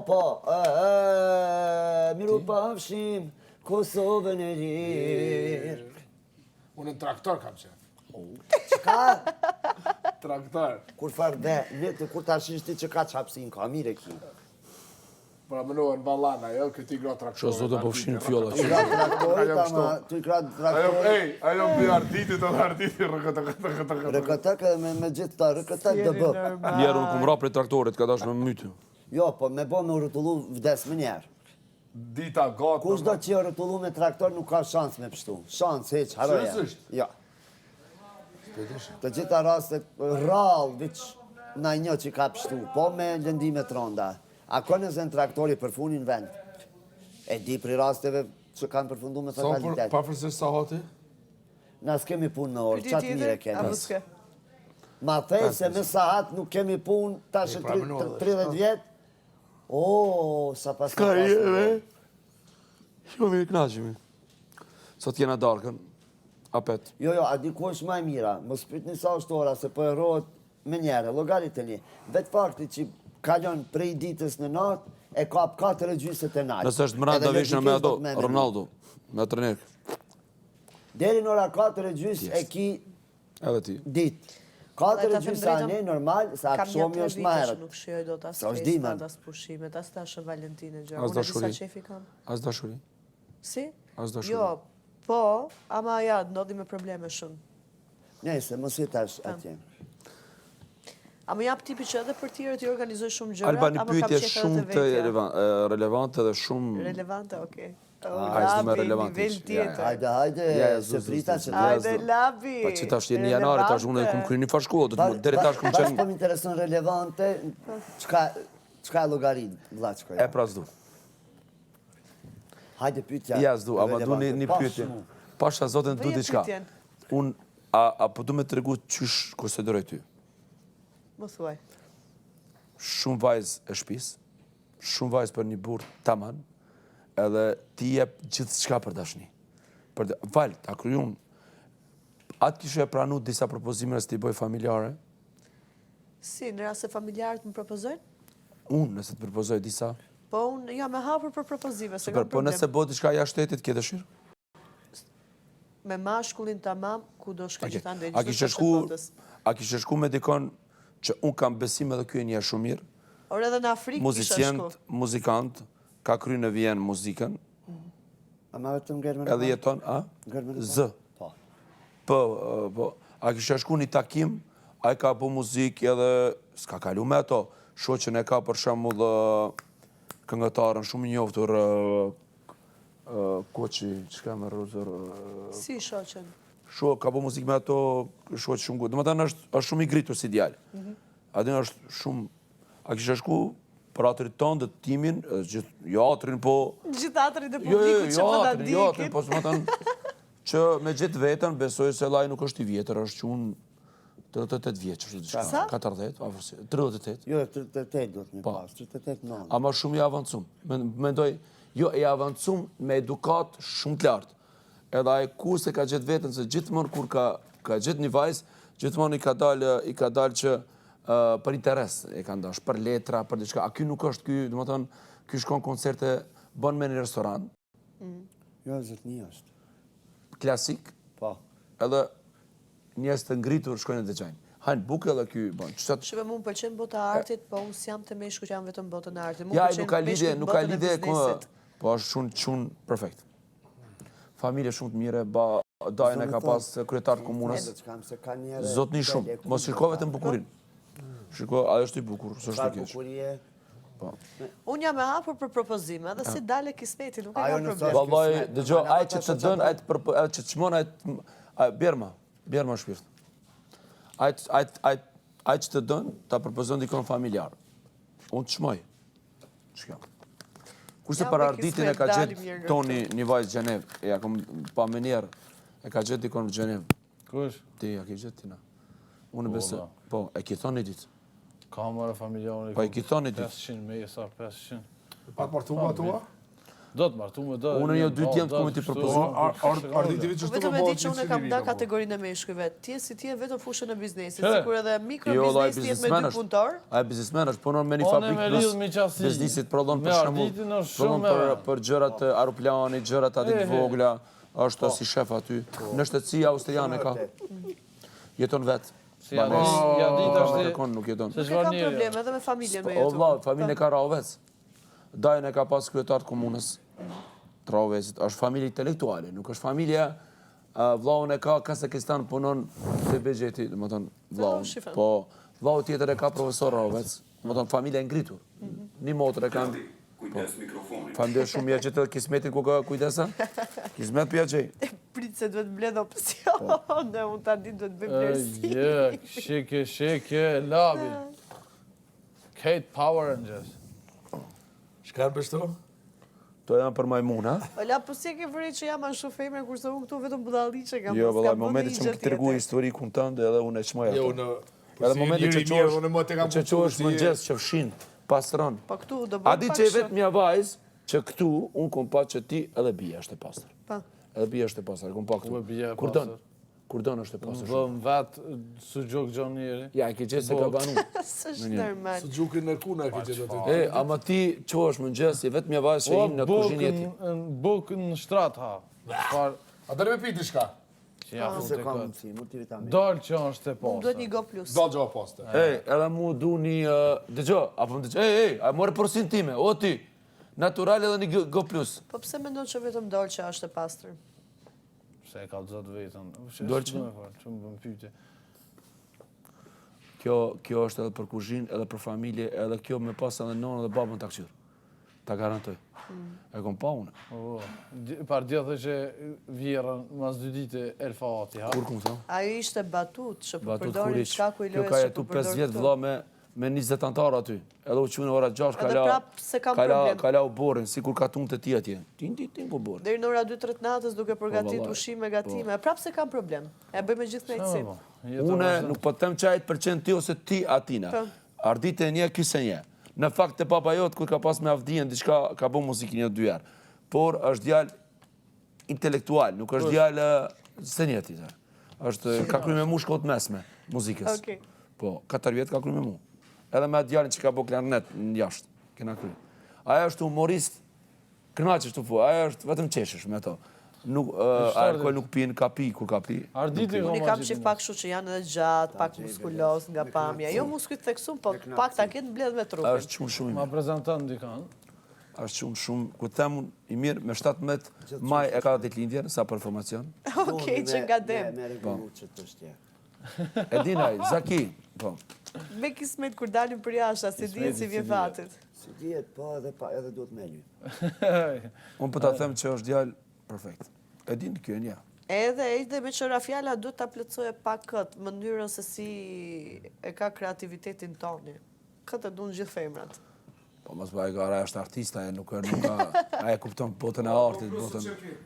po, e, e, mirupafshim, Kosovën e lirë. Unë në traktor kam qef. Çka? Traktor. Kur farë dhe, një të kur ta shish ti që ka qapsin, ka mirë e ki. Pra më nuën balana, jo, këti gra traktorit. Sho zotë po fshin fjolla. I gra traktorit, ama, tu i gra traktorit. Ajo, ej, ajo mbi Arditit, edhe Arditi, rëkëtë, këtë, këtë, këtë. Rëkëtë, këtë, me, me gjithë ta, rëkëtë, dë bë. Njerë, unë kum ra prej traktorit, ka dash me mytë. Jo, po me bo me u rrotullu vdes menjëherë. Dita gatë. Kush do që u rrotullu me traktor nuk ka shans me pështu. Shans, hiq, harroje. Seriozisht? Jo. Të gjitha rastet, rrallë, veç naj një që ka pështu, po me lëndime të rënda. A ko në zën traktori përfunin vend? E di për rasteve që kanë përfundu me Sa për, fatalitet. pafërsisht sahati? Na s'kemi punë me orë, Pyetje qatë mirë e tjetër? kemi. Apo s'ke? Ma thej se me sahat nuk kemi punë tash e pra, më nodhe, 30 vjet. O, sa pas Ka je, Jo, mirë knaqemi. Sot jena darkën, apet. Jo, jo, a di ku është ma e mira? Mos pyetni sa është ora, se po errohet me njerë, llogarit e një. Vetë fakti që kalon prej ditës në natë, e kap 4 e gjysë të nalë. Nëse është mrenda Edhe vishna me logjikisht ato, do të me menu. Ronaldo, me trener. Deri në ora 4 e gjysë e ki Edhe ti. ditë. 4 e Ta them gjysë drejtën, anë normal, se Kam një akshami tre është ma vite që herët. nuk shijoj dot as Sa është festat, dimër. as pushimet, as Shën Valentine gjëra. As Unë e di sa dashuri. qefi kam. As dashuri. Si? As dashuri. Jo, po, ama ja, ndodhi me probleme shumë. Nëse, mos i tash atje. Ama jap tipi që edhe për tjerët i organizoj shumë gjëra, Alba, një ama kam pyetje qef edhe shumë të të vetja. relevan- e, relevante dhe shumë... Relevante, okej. O, Ai, s'du me Labi, relevante nivel ish. Ja, ja. tjetër. Hajde, hajde, Ja, ja, se zu, zu, prita zu, që zu. të... Hajde, Labi. Pa që tash jeni janari, tash unë e kum kry një farë shkollë, do të më deri tash kum Bash qenë... po më intereson relevante, çka çka e llogarit, vllachko. E pra s'du. Hajde pyetja. Ja, s'du, ama du një, një Pash pyetje. mu. Pasha zotin du Bëje diçka. pyetjen. Unë, a, a po du me të tregu qysh konsideroj ty? Më thuaj. Shumë vajzë e shtëpisë, shumë vajzë për një burr taman, edhe ti jep gjithë çka për dashni. Për të, val, ta kryun. Atë kishe e pranu disa propozime nëse ti bëj familjare? Si, në rast se familjarët më propozojnë? Unë nëse të propozoj disa. Po unë jam e hapur për propozime, se Super, kam po problem. nëse bëhet diçka jashtë shtetit, ke dëshirë? Me mashkullin tamam, ku do shkoj Okej. gjithandej, A çdo kishe qoshe shku, botës. a kishe shku me dikon që unë kam besim edhe ky e njeh shumë mirë? Ore edhe në Afrikë kisha Muzicient, shku. muzikant, ka kry në Vjenë muzikën, Ama vetëm gërmën. edhe jeton, a? Gërmën e Z. Po. Po, ë, po. A kishe shku një takim, ai ka po muzikë edhe s'ka kalu me ato. Shoqen e ka për shembull ë, këngëtarën shumë i njohur ë, ë, Koçi, çka më rruzër, ë, Si shoqen? Sho, ka bo muzikë me ato shoqë shumë gutë. Domethënë është, është shumë i ngritur si djalë. A din është shumë... A kishe shku për atrit tonë dhe timin, e, gjithë, jo atrin, po... Gjithë atrit e Jo, jo, publikut që jo po na atrin, jo atrin, ndjekin. po domethënë që me gjithë veten besoj se Laj nuk është i vjetër, është që unë 38 vjeç, është diçka, Sa? 40, afërsi, 38. Jo, 38 do të më Po. pas, 38 9. Ama shumë i avancum. Men- Mendoj, jo, i avancum me edukat shumë të lartë. Edhe ai kur se ka gjetë veten se gjithmonë kur ka ka gjetë një vajzë, gjithmonë i ka dalë i ka dalë që ë, për interes e kanë dash, për letra, për diçka. A ky nuk është ky, domethënë, ky shkon koncerte, bën me një restorant Jo, zotni është. klasik, Po. edhe njerëz të ngritur shkojnë e dëgjojnë. Hajnë bukë edhe ky bën. Çfarë Shive, mu më pëlqen bota e artit, po unë s'jam te meshkujt që jam vetëm botën e artit. Mu Ja, ai pëlqen nuk ka lidhje, meshkujt nuk ka botën e lidhje ko, biznesit. po është shumë shumë perfekt. Familje shumë të mire, ba dajën e ka pas kryetar të komunës. Kam se ka njerë. Zotni shumë. Mos shiko vetëm bukurin. Shiko, ajo është i bukur, s'është Çfarë i keq. bukurie? Po. Unë jam e hapur për propozime, edhe si dale kismeti, nuk e Ajo kam nëse problem. është Vallai, kismet, dëgjoj, normal, ai ama që tash të që dën, bën. ai të përpo, ai që të çmon, ai të ai bjerma, bjerma shpirt. Ai të- ai të- ai ai që të dën, ta propozon dikon familjar. Unë të çmoj. Çka? Kurse Jam për me Arditin e kismet, ka dalim gjetë mirë nga Toni një vajzë Gjenev, e ja kom pa mënjerë, e ka gjetë dikon në Gjenev. Kush? Ti, ja ke gjetë ti na. Unë besoj, po, e ki thonë një ditë. Kamera familjare. Po, e ki thonë një ditë. 500 mesa, 500. Pa të martu ma tua? Do të martu me do. Unë një dy djemë ku me t'i propozu. Arditi veç është Vetëm e di që unë e kam nda kategorinë e meshkujve. Ti si ti je vetëm fushën e biznesit, sikur edhe mikro jo, biznes ti me dy punëtor. Ai biznesmen është punon me një fabrikë plus biznesit prodhon për shembull, prodhon për për gjërat e aeroplanit, gjërat aty të vogla, është si shef aty. Në shtetësi austriane ka. Jeton vet. Si ja di, ja di tash. Nuk jeton. Nuk e kam problem edhe me familjen me jetu. O vlla, familjen e ka Rahovec. Dajën e ka pas kryetar të komunës të Rahovecit, është familje intelektuale, nuk është familja vllaun e ka Kazakistan punon te buxheti, domethënë vllaun. Po vllau tjetër e ka profesor Rahovec, domethënë familja e ngritur. Mhm. Një motër e kanë Kujdes po. mikrofonin. Faleminderit shumë ja gjetë Kismetin ku ka kujdesa. Kismet po ja gjej. Prit se duhet mbledh opsion, po. dhe unë ta di duhet bëj vlerësim. Je, shike, shike, labi. Kate Power Rangers. Çka janë për To janë për majmun, ha? Ola, po si e ke vërejt që jam ashtu femër, kurse unë këtu vetëm budalliqe kam. Jo, vëlla, momenti që më tregu historikun tënd edhe unë e çmoj atë. Jo, unë po edhe momenti që çohesh, që çohesh mëngjes që fshin, pastron. Po këtu do bëj. A di që e vetmja vajzë që këtu unë kom pa që ti edhe bija është e pastër. Po. Edhe bija është e pastër, kom pa këtu. Kur don? Kur don është e pastër. Më vet suxhuk gjon njeri. Ja, e ke gjetë se ka banu. S'është normal. Suxhukin e kuna e ke gjetë aty. E, ama ti çohesh mëngjes, je vetmja vajzë që hin në kuzhinë jeti. Bukë në shtrat ha. Çfarë? A do me pi diçka? Që ja fut e këtë. Dal që është e pastër. Mu duhet një Go Plus. Dal që është pastër. Ej, edhe mu du një... Dëgjo, apo më dëgjo. Ej, ej, a more porosin time, o ti. Natural edhe një Go Plus. Po pse mendon që vetëm dal që është e pastër? Se e ka të zëtë vetën. Dolce? Që më bën pyetje. Kjo, kjo është edhe për kuzhinë, edhe për familje, edhe kjo me pas edhe nënën dhe babën ta kqyr. Ta garantoj. Mm. E kom pa unë. Po, par dje the që vjerrën mas dy dite Elfa Ati, ha? Kur kom thonë? Ajo ishte batut që po përdorin shkaku i lojës që po përdorin. Kjo ka jetu 5 vjet vëlla me me 20 antarë aty. Edhe u çu në ora 6 ka la. Ka la, ka la oborrin, sikur katun të ti atje. Tin tin tin po oborrin. Deri në ora 2-3 të natës duke po, përgatitur ushqime, po. gatime. Prapë s'e kam problem. E bëj me gjithë kënaqësi. Po, Unë nuk po them që ai të pëlqen ti ose ti atina. Po. Ardit e njeh, ky s'e njeh. Në fakt te baba jot kur ka pas me Avdien diçka ka bën muzikë një dy herë. Por është djalë intelektual, nuk është djalë s'e njeh ti. Është ka kry me mu shkollë të mesme muzikës. Okej. Po, 4 vjet ka kry me mu. Edhe me atë djalin që ka bo klarnet në jashtë, kena kry. Ajo është humorist, kënaqesh të po, ajo është vetëm qeshësh me ato. Nuk alkool nuk pin, ka pi kur ka pi. Arditi Unë i kam qejf pak kështu që janë edhe gjatë, pak muskuloz nga pamja. Jo muskuj të theksum, po pak ta ketë mbledh me trupin. Është shumë shumë i Ma mirë. prezanton dikan. Është shumë shumë, ku them unë, i mirë, me 17 maj e ka ditëlindjen, sa për informacion. Okej, që nga dem. Me rregullu që të shtje. E din ai, Zaki, po. Me kismet kur dalim për jashtë, si dihet si vjen fatit. Si dihet, po edhe pa edhe duhet me lyp. Unë po ta them që është djalë perfekt. E din kjo një. Edhe edhe me që ra fjala duhet ta plotësoje pak këtë mënyrën se si e ka kreativitetin Toni. Këtë e duan gjithë femrat. Po mos bëj gara, është artista, e nuk nuk ka, ai e kupton botën e artit, botën.